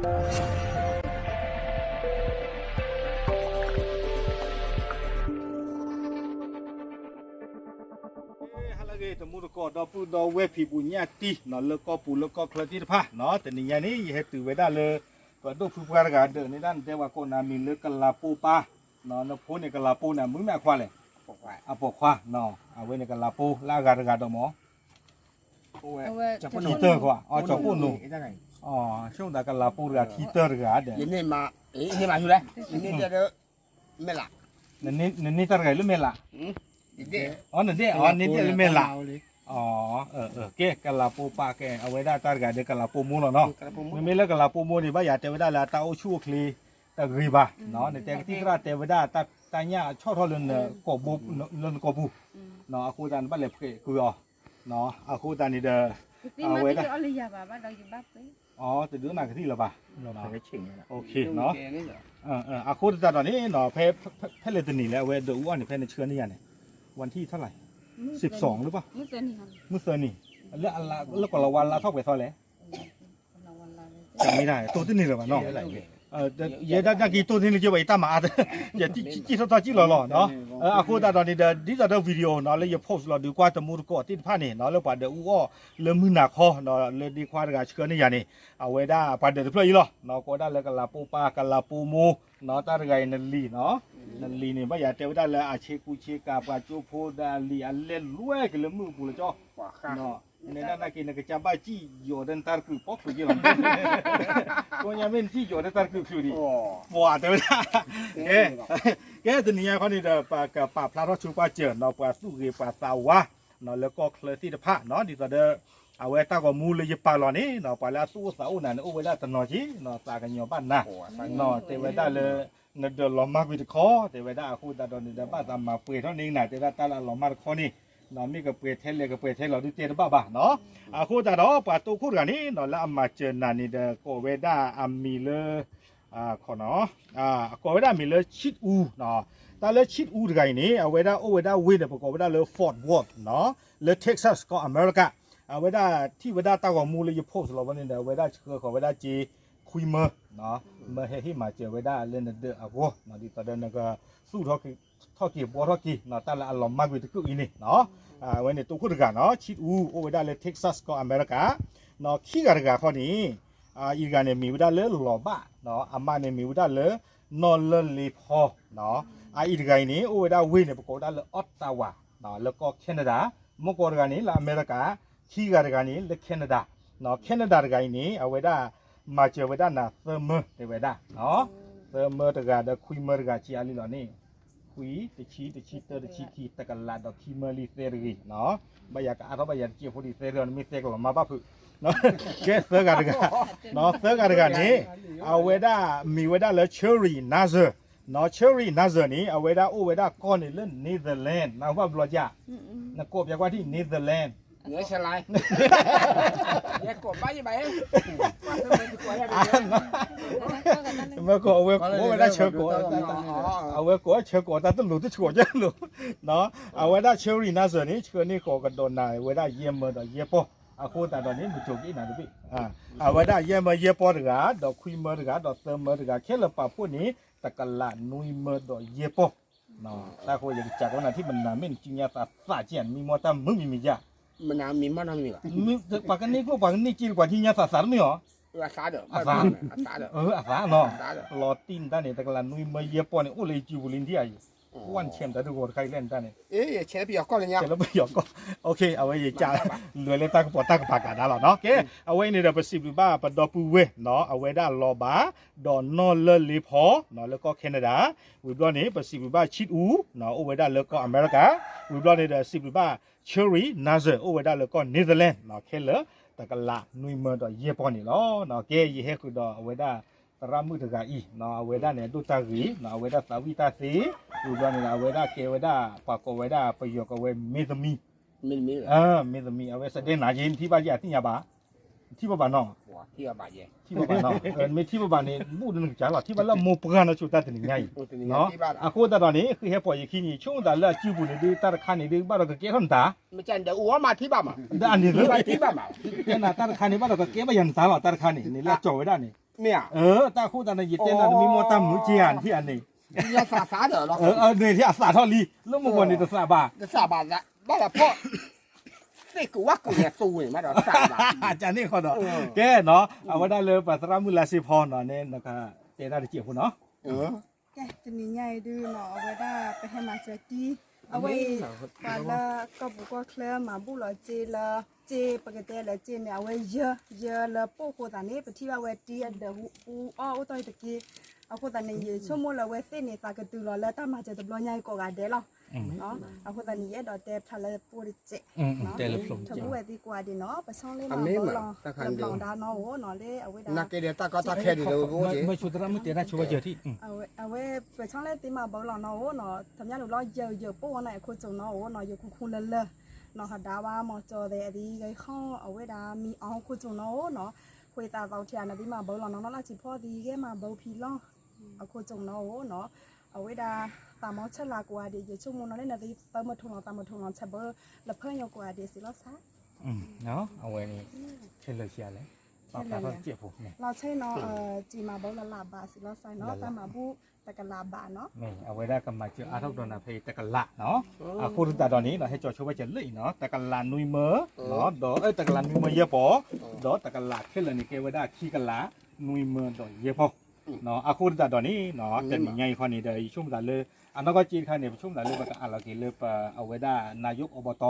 ဟါလၢအဂ့ၤ တမူတကိး ဒီပုၢ်ဒီဝဲၢ်ဖံးဘူးညၣ်တံၢ်နီၤ လၢကီၢ်ပူၤလၢကီၢ်ချၢသ့ၣ်တဖၣ်နီၤ တနံၤညါန့ၣ် ယဟဲတုၤဝဲဒၣ်လၢ ပဒိၣ်ဖုပှၢ်တဂၤဒၢးန့ၣ်ဒၣ် နတဲပှၤကိးနၤမံၤလၢကလၤပူၤပၢ် နဖိန့ၣ်ကလၤပူၤန့ၣ် မုၢ်မ့ၢ်အခွါလဲၣ် အပိာ်ခွါ အဝဲန့ၣ်ကလၤပူၤ လၢအဂၤတဂၤဒီးမး ထံတၢၢ်ခွါ အကၠီပိၣ်နူၤ ဆိကမိၣ်သးကလၤပူၤတဂၤ ထံတၢၢ်တဂၤဒီး နန့ၢ်တၢ်တဂၤလၢမဲာ်လး နဒဲၣ်အီၤ နဒဲၣ်လၢမဲာ်လး ကဲ ကလၤပူၤပၢ်ကဲ အဝဲဒၣ်တၢ်တဂၤဒီးကလၤပူၤမိၢ်လီၤနီၤ မ့မ့ၢ်လၢကလၤပူၤမိၢ်န့ၣ် ဘၣ်ယၤတဲဝဲဒၣ်လၢအတၢ်အိၣ်ဆူၣ်အိၣ်ချ့တဂ့ၤဘၣ် နတဲကသံၣ်သရၣ်တဲဝဲဒၣ်တၢ်ညၣ်ဆီၣ်ထီၣ်လၢနကိာ်ပူၤ လၢနကိာ်ပူၤ အဃိသတးနဘၣ်လဲၤဖှဲးကွံာ်အီၤ အဃိသတးန့ၣ်ဒီး အဝဲဒၣ် တဒုးနၤကသံၣ်လၢၤဘၣ် အဃိသတးဒီးန့ၣ် ဖဲလဲၣ်တနံၤလဲၣ် အဝဲဒၣ်အူအီၣ်န့ၣ် ဖဲနဆှၢန့ၢ်ယၤန့ၣ် ဝၣ်ထံၣ်ထီၣ်လၢ စံးပစီၣ်လၢပှၤ မုၢ်သၢနံၤ လၢကီၢ်လီၤဝါလါထီၣ်ပှဲၤသီလဲၣ် မ့ၢ်ဒၣ်တိၢ်တန့ၢ်လၢၤဘၣ်နီၤ ယဲဒၣ်က့ၤတိၢ်တန့ၢ်လၢက့ၤဘၣ် ယတၢ်မၤအါ ယစံၣ်ထီၣ်ထီၣ်စံၣ်လီၤလီၤ အဃိသတးဒီးန့ၣ်ဒီး ဒ်သိးဒီး video နီၤ လၢယ post လီၤဒုးကွၢ်တမူတကိးသ့ၣ်တဖၣ်န့ၣ်နီၤ လၢပှၤဒၢးအူအီၣ်လၢမုၢ်နၤခီနီၤ လၢဒ့ခွါတဂၤဆှၢန့ၢ်ယၤန့ၣ် အဝဲဒၣ်ပှၤဒၢးတဖျၢၣ်အံၤလီၤ ကိးဝဲဒၣ်လၢကလၤပူၤပၢ် ကလၤပူၤမိၢ်နီၤ တၢ်တဂၤအံၤနလံၤနီၤ နလံၤန့ၣ် ဘၣ်ယၤတဲဝဲဒၣ်လၢအဆ့ကူဆ့ကၤ ပှၤကၠိဖိဒီးအလံၤ အလဲၤလွဲက့ၤလၢမုၢ်အပူၤလၢကၠီ နဒၣ်နာ်က့ၤ နကစၢ်ဘၣ်စံၣ်ယီၤဒီးနတၢ်တကျုာ်ဖီချုးက့လီၤ ကိးညါမ့ၢ်နစံၣ်ယီၤဒီးတၢ်တကျုာ်ချုးဒံး ပှၤတဲဝဲဒၣ် ကဲ ကဲတနံၤညါခီန့ၣ်ဒီး ပကပာ်ဖျါထီၣ်ဆိပာ်စၢၤနီၤ ပှၤသူၣ်ဂ့ၤပှၤသးဝါနီၤ လၢကီၢ်ချၢသ့ၣ်တဖၣ်နီၤ ဒ်သိးဒီး အဝဲတၢ်ဂီၤမူလၢယပာ်လီၤန့ၣ်နီၤ ပှၤလၢအသူၣ်အိၣ်သးအိၣ်နၤန့ၣ် အိၣ်ဝဲဒၣ်တနီၤက့နီၤ သးကညီၤဘၣ်နၤနီၤ တဲဝဲဒၣ်လၢ နဒၢးလီၤမၢ်ကွံာ်တခီ တဲဝဲဒၣ်အဃိသတးဒီးန့ၣ်ဒီး ဘၣ်သးမၤပှဲၤထီၣ်န့ၢ်နၤ တဲဝဲဒၣ်တၢ်လၢအလီၤမၢ်တခီန့ၣ်နီၤ မ့ၢ်ကပှဲၤထဲလဲၣ်ကပှဲၤထဲလီၤဒုးတဲတဘၣ်ဘၣ်နီၤ အဃိသတးဒီး ပှၤတိခိၣ်တဂၤန့ၣ်နီၤ လၢအမၤစၢၤနၤန့ၣ်ဒီး ကိးဝဲဒၣ်အမံၤလၢ ခိးနီၤ ကိးဝဲဒၣ်မံၤလၢ ဆံးအူနီၤ တၢ်လၢဆံးအူတဂၤအံၤန့ၣ် အဝဲဒၣ်အိၣ်ဝဲဒၣ်ဝ့ၢ်န့ၣ် ပကိးဝဲဒၣ်လၢ Fort Worth နီၤ လၢ Texas ကီၢ်အမဲရကၤ အဝဲဒၣ်ထံၣ်ဝဲဒၣ်တၢ်ဂီၤမူလၢယ post လီၤဝဲန့ၣ်ဒီး အဝဲဒၣ်ဆှၢဃီၤဝဲဒၣ်က့ ခွံမၢ မၢဟဲဟ့ၣ်မၤစၢၤဝဲဒၣ်လၢနဒၢးအဂီၢ်နီၤ ဒ်သိးဒီးနကသူၣ်ထီၣ်က့ၤ ထီၣ်က့ၤဘှီထီၣ်က့ၤနီၤ တၢ်လၢအလီၤမၢ်ကွံာ်တကုာ်အံၤန့ၣ်နီၤ အဝဲန့ၣ်တိခိၣ်တဂၤနီၤ ဆံးအူ အိၣ်ဝဲဒၣ်လၢ Texas ကီၢ်အမဲရကၤ နီၤ ခံဂၤတဂၤခီန့ၣ် အအံၤတဂၤန့ၣ် မ့ၢ်ဝဲဒၣ်လၢလီၤဘၣ်နီၤ အမါန့ၣ်မ့ၢ်ဝဲဒၣ်လၢ နီၢ်လၢလ့ဖီနီၤ အအံၤတဂၤအံၤန့ၣ် အိၣ်ဝဲဒၣ်ဝ့ၢ်န့ၣ် ပကိးဝဲဒၣ်လၢ Ottawa လၢကီၢ် Canada မ့ၢ်ကီးတဂၤန့ၣ် လၢအမဲရကၤ ခံဂၤတဂၤန့ၣ် လၢ Canada နီၤ Canada တဂၤအံၤန့ၣ် အဝဲဒၣ် မၤစၢၤဝဲဒၣ်နၤသၢမၢ တဲဝဲဒၣ် သၢမၢတဂၤဒီးခွံမၢတဂၤ ဆံးအါလံလီၤန့ၣ် ခွံ တဆံ တဆံတၢ တဆံခံ တကလးဒီးခံမၢလံသၢတဂ့ၤနီၤ ဘၣ်ယၤကအါထီၣ်ဘၣ်ယၤတကဲဖိဒံးသၢတဂၤ နမ့ၢ်သဲကလီၤမၢ်ဘၣ်ဖုး ကဲသၢဂၤတဂၤ သၢဂၤတဂၤန့ၣ် အဝဲဒၣ်မ့ၢ်ဝဲဒၣ်လၢ Cherry Nazar နီၤ Cherry Nazar န့ၣ် အဝဲဒၣ်အိၣ်ဝဲဒၣ်ကီၢ်န့ၣ်လၢ Netherland နၢ်ဟူဘၣ်ဘျီကၢ် နကိးပျးကွၢ်ထံၣ် Netherland မ့ၢ်ကိးအဝဲကိးဝဲဒၣ်ဆၢကိး အဝဲကိးဆၢကိးတၢ်တလိၤတဆှီကၢလိၤ အဝဲဒၣ် Cherry Nazar န့ၣ် ဆှၢန့ၢ်ဃီၤကဒီးနၤဝဲဒၣ်ယဲၢ်မၢဒီးယဲၢ်ပီၢ် အဃိသတးဒီးန့ၣ် မုၢ်ကၠိက့ၤနၤတဘ့ၣ် အဝဲဒၣ်ယဲၢ်မၢယဲၢ်ပီၢ်တဂၤ ဒီးခွံမၢတဂၤ ဒီးသၢမၢတဂၤ ခဲလၢာ်ပာ်ဖှိၣ်န့ၣ် တကလးနွံမၢဒီးယဲၢ်ပီၢ် တၢ်ဃိယကစးကီးနၤထံၣ်မနၤမ့ၢ်နကံညါသးသးက့ၤ မံမီၢ်တၢ်မုာ်မံၤမံၤယါ ပှၤကန့ၢ်ကျိၣ်ပှၤကန့ၢ်စ့ပှၤကံညါသးသးတမ့ၢ်အီၤ အသးနီၤ လီၤတံၢ်နတၢ်န့ၣ် တကလးနွံမၢယဲၢ်ပီၢ်န့ၣ် အိၣ်လၢယစုပူၤလံဒ်အံၤ ဝဲနဆဲးမတၤဒုးဂီၤတခါအံၤလဲၣ်နတၢ်န့ၣ် အဝဲယက လွဲလၢတၢ်ကပီၤတၢ်ကပာ်ကျးဒါလီၤနီၤ ကဲ အဝဲအံၤန့ၣ်ဒီး ပစံးဘျုးဘၣ်ပဒီပုၢ်ဝဲၢ်နီၤ အဝဲဒၣ်လီၤဘၣ် ဒီးနီၢ်လၢလ့ဖီနီၤ လၢကီၢ် Canada ဝံၤဘျီန့ၣ် ပစံးဘျုးဘၣ်ဆံးအူနီၤ အိၣ်ဝဲဒၣ်လၢကီၢ်အမဲရကၤ ဝံၤဘျီန့ၣ်ဒီး စံးဘျုးဘၣ် Cherry Nazar အိၣ်ဝဲဒၣ်လၢကီၢ် Netherland နီၤ ခဲလၢာ် တကလးနွံမၢဒီးယဲၢ်ပီၢ်န့ၣ်လီၤ. ကဲ ယဟဲဃုာ်ဒီးအဝဲဒၣ် သရၣ်မုၣ်တဂၤအံၤနီၤ အဝဲဒၣ်န့ၣ် အဒိၣ်တၢ်ဂ့ၤနီၤ အဝဲဒၣ်သးဝံၣ်တၢ်သ့ ဝံၤဘျီန့ၣ်ဒီး အဝဲဒၣ်ကဲဝဲဒၣ် ပှၤကိးဝဲဒၣ် ပယီၤကိးဝဲ မင်းသမီး မင်းသမီး အဝဲစဒဲနၤက့ နထံၣ်ဘၣ်ယဲၢ်အသ့ၣ်ညါဘၣ် နထံၣ်ဘၣ်ဘၣ်နီၤ ထံၣ်ဘၣ်ဘၣ်နီၤ မ့ၢ်ထံၣ်ဘၣ်ဘၣ်န့ၣ် ဘူၣ်ဒီးနကစၢ်လီၤ ထံၣ်ဘၣ်လၢမိၢ်ပှၢ်နီၢ်ဆိတၢ်တနံၤညါအံၤ အဃိသတးဒီးန့ၣ် ဃုဟဲပိာ်ယခံန့ၣ် ဆိကမိၣ်သးလၢအစုပူၤန့ၣ်ဒုး တၢ်တခါန့ၣ်ဒုး ဘၣ်ဒီးကကဲထီၣ်နတၢ် မ့ၢ်နတၢ်အူအီၣ်မးထံၣ်ဘၣ်မး ဒ်အန့ၣ်သ့ တဲနၤတၢ်တခါန့ၣ် ဘၣ်ဒီးကကဲဘၣ်ယၤနတၢ်လီၤ တၢ်တခါန့ၣ် န့ၣ်လၢအကၠီဝဲဒၣ်န့ၣ် မ့ၢ်ဧါ, တၢ်အဃိသတးန့ၣ် ယတဲနၤတမံၤမ့ၢ်တၢ်မုာ်က့ဧါ နထံၣ်ဧါန့ၣ်, ယသးသးဒီးလီၤ, န့ၣ်ထံၣ်အသးထီၣ်လံ လၢမုၢ်ဂီၤန့ၣ်တသးဘၣ်, တသးဘၣ်, ဘၣ်လီၤဖီၣ်, သ့ၣ်ကူးဝၣ်ကူးန့ၣ်သူဝဲမးဒီးသးဘၣ်, ကန့ၣ်ဃီဒီး, ကဲနီၤ အဝဲဒၣ်လၢပသရၣ်မုၣ်လါစ့ဖီနီၤန့ၣ် နကတဲတၢ်တစဲးဖိနီၤ ကဲ တနံၤညါအံၤဒုးနီၤ အဝဲဒၣ်ပဟဲမၤစၢၤတံၢ်, အဝဲအံၤ ပှၤလၢကီၢ်ပူၤကီၢ်ချၢမၤဘူၣ်လီၤစ့လၢ စ့ ပကတဲလၢစ့မ့ၢ် အဝဲယၢ ယၢလၢပိၢ်ဃိသးန့ၣ် ပထံၣ်ဘၣ်ဝဲတံၢ်အဒၢးအူအီၣ်အိၣ်တီၢ်တက့ၢ်, အဃိသတးန့ၣ် ယဆိကမိၣ်လၢအဝဲသ့ၣ်န့ၣ် သးကတုၤလီၤလၢတၢ်မၤစၢၤတဘျီညါအံၤကိးဂၤဒဲးလီၤ. အဃိသတးန့ၣ် ယအဲၣ်ဒိးတဲဖျါလၢပိၢ်တစဲး, တဘူၣ်ဝဲသ့ၣ်ကိးဂၤဒဲးနီၤ ပဆီလ့မၤဘၢလီၤ တဘျီဒါနီၤအိၣ်နီၤလၢအဝဲဒၣ် နကဲဒီးတၢ်ကီတၢ်ခဲဒ်သိး မ့ၢ်ဆိသရၣ်မုၣ်တဲတၢ်ဆိဝဲကၢၤထံၣ်, အဝဲပဆီလ့သ့မၤဘၢလီၤနီၤအိၣ်နီၤ ထီၣ်မၠၣ်ဒိးလီၤယၢၤယၢၤပိၢ်ဝဲန့ၣ်အခိၣ်ကၠိနီၤအိၣ်နီၤ ယခိၣ်ခူလၢလၢ, နီၤဟးဒါဝဲမီၤကၠီသဲးအသံဂဲၤခီ အဝဲဒၣ်မံအီခိၣ်ကၠိနီၤအိၣ်နီၤ, ဃိသးသီထံအနသ့မၤဘၢလီၤနီၤ နီၢ်နီၢ်လၢ်ဆံးဖီသံဂဲၤမၤဘၢဖံလီၤ, အခိၣ်ကၠိနီၤအိၣ်နီၤ, အဝဲဒၣ် သးမီဆၢလၤကိးဂၤဒဲး ယဆိကမိၣ်နီၤလၢနသ့ပၢမုၢ်ထူၣ်လီၤ သးမုၢ်ထူၣ်လီၤ ဆၢဘၢလၢဖၢညိကိးဂၤဒဲးစံးလီၤစဲး အဝဲန့ၣ် ခဲလၢာ်ဆံးအါလဲၣ်, ပာ်ဖျါထီၣ်တစဲးဖိန့ၣ် လီၤဆဲနီၤ, စံးမၤဘၢလၢလၢ်ဘၣ်စံးလီၤစဲးနီၤ တၢ်မၤဘူၣ်တကလးဘၣ်နီၤ, အဝဲဒၣ်ကမၤစၢၤအါထီၣ်ကဒီးနၤဖဲအံၤတကလးနီၤ, အဃိသတးဒီးန့ၣ် ဟဲကၠီဆိဝဲကၢၤလၢအံၤနီၤ တကလးနွံမၢ, ဒီးတကလးနွံမၢယဲၢ်ပီၤ, ဒီးတကလးခဲလၢာ်န့ၣ် ကဲဝဲဒၣ်ခံကလးနွံမၢဒီးယဲၢ်ပီၤ အဃိသတးဒီးန့ၣ် တနံၤညါအံၤခီန့ၣ်ဒီး ယဆိကမိၣ်သးလၢ အနီၢ်ကီၢ်စ့တခါန့ၣ် ပဆိကမိၣ်သးလၢပကအးလီၤက့ၤလၢပအဝဲဒၣ် နာယိးအိးဘီတီ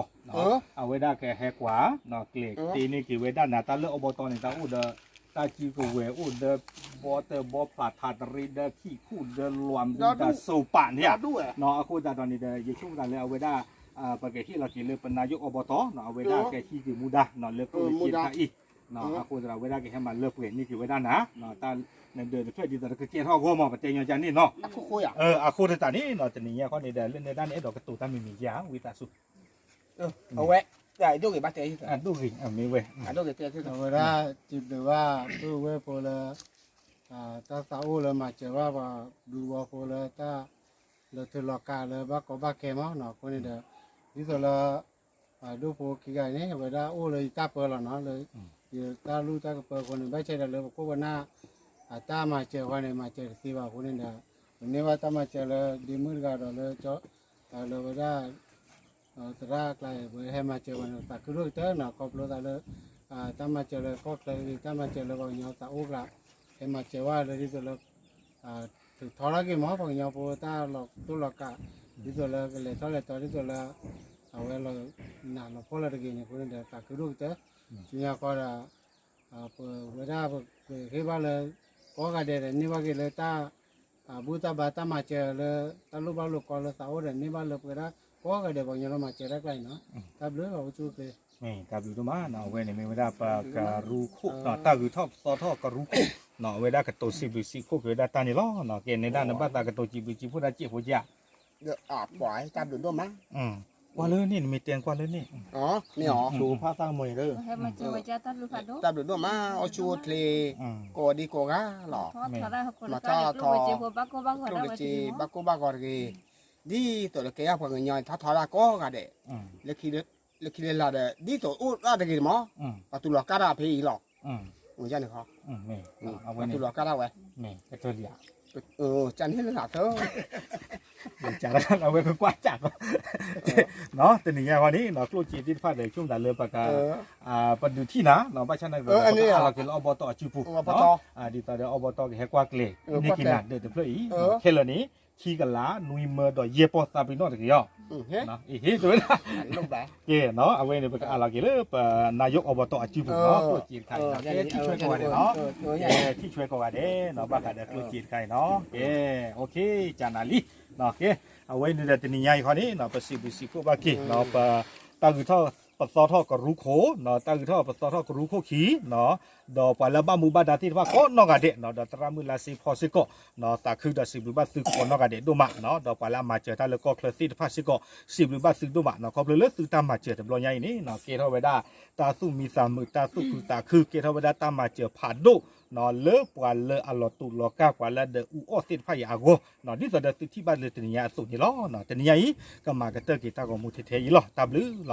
အဝဲဒၣ်ကဟဲကွၢ် ကျဲၤတ့န့ၢ်က့ၤဝဲဒၣ်နၤ တၢ်လၢအိးဘီတီန့ၣ် တၢ်အိၣ်ဒီး တၢ်စုကဝဲၤအိၣ်ဒီး ဘီတၢ်ဘီဖျးထးတရံးဒီး ခံခူၣ်ဒီးလွံၢ်ဒုတၢ်စိၤပာ်န့ၣ်ဧါ, အဃိသတးဒီးန့ၣ်ဒီး ယဆိကမိၣ်သးလၢအဝဲဒၣ် ပကဟ့ၣ်လီၤက့ၤလၢပနာယိးအိးဘီတီ အဝဲဒၣ်ကဟံးက့ၤမူဒါလၢကျိၣ်စ့တခါအံၤ အဃိသတးဒီး အဝဲဒၣ်ကဟဲမၤလၢပှဲၤန့ၢ်က့ၤဝဲဒၣ်နၤ နဒၢးတဖျၢၣ်ဒ်သိးဒီးကကဲထီၣ်အဂီၢ်မး ပတဲညီကန့ၣ်နီၤ, အဃိသတးန့ၣ်နီၤ တနံၤညါခီန့ၣ်ဒီး လၢနဲဒၣ်န့ၣ် အဲၣ်ဒိးကတိၤတၢ်မံၤမံၤယါ ဝံသးစူၤ အဝဲ ဒိၣ်ဂ့ၤဘၣ်တဲ ဒိၣ်ဂ့ၤ မ့ၢ်ဝဲ အဝဲဒၣ်စံးဘျုးဘၣ် ပုၢ်ဝဲၢ်ဖိလၢ တၢ်သးအိၣ်လၢမၤစၢၤဘၣ်ပှၤဘျုးဝီဖိလၢတၢ် လီၤထူလီၤကးလၢဘၣ်ကီဘၣ်ခဲမးနီၤ အဃိန့ၣ်ဒီး ဒ်သိးလၢ ဒိၣ်ဖိခံဂၤအံၤန့ၣ် အဝဲဒၣ်အိၣ်လၢယတၢ်ပၢလီၤနီၤ လၢ ယတၢ်လူၢ်တၢ်ကပၢအဃိန့ၣ် ဘၣ်ဆၣ်ဒီးလၢပခိၣ်ပနၢ် အတၢ်မၤစၢၤအဃိန့ၣ် မၤစၢၤတသ့ဘၣ်အဃိန့ၣ်ဒီး ပန့ၢ်ဘၣ်တၢ်မၤစၢၤလၢဒ့မုၣ်တဂၤဒီးလၢ လၢဝဲဒၣ် သရၣ်အကျါ ပဟဲမၤစၢၤပှၤန့ၣ် သးခုဒိၣ်ကတၢၢ်နီၤ ခီဖျိသးလၢ တၢ်မၤစၢၤလၢကီၢ်ချၢ တၢ်မၤစၢၤလၢပှၤကညီသးအိၣ်ကျါ ဟဲမၤစၢၤဝဲလၢဒ်သိးလၢ ထုးထီထီၣ်က့ၤမး ပှၤကညီဖိတၢ်လီၤတိၢ်လီၤကး ဒ်သိးလၢကလဲၤထီၣ်လဲၤထီ ဒ်သိးလၢ အဝဲလီၤနးလီၤဖှီၣ်လၢတဂ့ၤန့ၣ် အဃိန့ၣ်ဒီး သးခုဒိၣ်ကတၢၢ် ဆူညါဃီဒီး ပဝဲဒၣ် ပဟ့ၣ်ဘၣ်လၢ ကိးဂၤဒဲးဒီး န့ၢ်ဘၣ်က့ၤလၢတၢ် ဘူၣ်တၢ်ဘါတၢ်မၤစၢၤလၢ တၢ်လိၣ်ဘၣ်လိာ်ကီလၢသးအိၣ်ဒီး န့ၢ်ဘၣ်လၢပဝဲဒၣ် ကိးဂၤဒဲးပှၤကညီလၢမၤစၢၤတၢ်ကျါအံၤနီၤ တၢ်ဘျုးလီၤ အိၣ်ဆူၣ်အိၣ်ချ့ တၢ်ဘျုးဒိၣ်မးနီၤ အဝဲန့ၣ်မ့ၢ်ဝဲဒၣ်ပကရူခိၣ် တၢ်ဂုၤထီၣ်ပသီထီၣ်ကရူခိၣ်နီၤ အဝဲဒၣ်ကတိၤစံးဘျုးစံးဖှိၣ်က့ၤဝဲဒၣ်တၢ်န့ၣ်လီၤ. ကဲန့ၣ်ဒၣ်နဘၣ်သးကတိၤစံးဘျုးစံးဖှိၣ်တၢ်စဲးဖိကၢ် ပှၤတၢ်ဘျုးဒိၣ်မး ကွၢ်လၢန့ၣ် နမ့ၢ်တဲကွၢ်လၢန့ၣ် မ့ၢ်အီၤ တၢ်ဘျုးဒိၣ်မး အိၣ်ဆူၣ်အိၣ်ချ့ ကိးဒံကိးဂၤလီၤ မၤထီၣ်ထီ ကျိၣ်စ့ ဘၣ်ကိၢ်ဘၣ်ဂီၤတဂ့ၤ ဒ်သိးဒီးကဲယၤပှၤကညီထီၣ်ထီဒၣ်ကိးဂၤဒဲး လၢခံလၢလာ်ဒီး ဒ်သိးအိၣ်ဒၣ်တဂ့ၤမး ပှၤတူၢ်လီၤကါတၢ်ဖဲအံၤလီၤ န့ၣ် ပှၤတူၢ်လီၤကါတၢ်ဝဲ ကန့ၣ်လၢလာ်သၢ အဝဲကကွၢ်စး တနံၤညါဃီန့ၣ် ကျိၣ်စ့သ့ၣ်တဖၣ်ဒီး ဆိကမိၣ်သးလၢပက ပဒုးထံၣ်နၤ ဘၣ်ဆၣ်န့ၣ် ပကအးလီၤက့ၤလၢအိးဘီတီအစုပူၤ ဒ်သိးဒီးအိးဘီတီကဟဲကွၢ်ကျဲၤ န့ၢ်က့ၤနၤဒၢးတဖျၢၣ်အံၤ ခဲလၢာ်န့ၣ် ခံကလး နွံမၢဒီးယဲၢ်ပီၢ်သးပ့ၤနီၣ်တဂ့ၤအီၤ ဝဲ ကဲနီၤ အဝဲန့ၣ် ပကအးလီၤက့ၤလၢပနာယိးအိးဘီတီအစုပူၤနီၤ ကျိၣ်စ့တခါအံၤနီၤ ကဲ ထံၣ်ဆွဲကိးဂၤဒဲးနီၤ ကဲ ထံၣ်ဆွဲကိးဂၤဒဲးနီၤ ဘၣ်ဃးဒီးကျိၣ်စ့တခါအံၤနီၤ ကဲ ကၢ်နၤလံ ကဲ အဝဲန့ၣ်ဒီးတနံၤညါအံၤခီန့ၣ် ပစံးဘျုးစံးဖှိၣ်ဘၣ်က့ၤ ပတၢ်ဂုၤထီၣ်ပသီထီၣ်ကရူခိၣ် တၢ်ဂုၤထီၣ်ပသီထီၣ်ကရူခိၣ်ခံ ဒီးပှၤလၢဘၣ်မူဘၣ်ဒါသ့ၣ်တဖၣ်ကိးနီၢ်ဂၤဒဲး ဒီးသရၣ်မုၣ်လါစ့ဖီစ့ၢ်ကီး သးခုဒီးစံးဘျုးဘၣ်သုကိးနီၢ်ဂၤဒဲးဒိၣ်မး ဒီးပှၤလၢအမၤစၢၤတၢ်လၢကီၢ်ချၢသ့ၣ်တဖၣ်စ့ၢ်ကီး စံးဘျုးဘၣ်သုဒိၣ်မး ခီဖျိလၢသုတၢ်မၤစၢၤတဘျီညါအံၤန့ၣ် ကဲထီၣ်ဝဲဒၣ် တၢ်သူၣ်မံသးမုာ် တၢ်သူၣ်ခုသးခု ကဲထီၣ်ဝဲဒၣ်တၢ်မၤစၢၤဖးဒိၣ် လၢပှၤလၢအလီၤတူာ်လီၤကာ်ပှၤလၢဒၢးအူအီၣ်သ့ၣ်တဖၣ်အံၤအဂီၢ် ဒ်သိးဒီးသုထံၣ်ဘၣ်လၢတနံၤညါအသိးန့ၣ်လီၤ. တနံၤညါအံၤ ကမၤကတၢၢ်က့ၤတၢ်ဂီၤမူထဲထဲအံၤလီၤ. တၢ်ဘျုးလီၤ.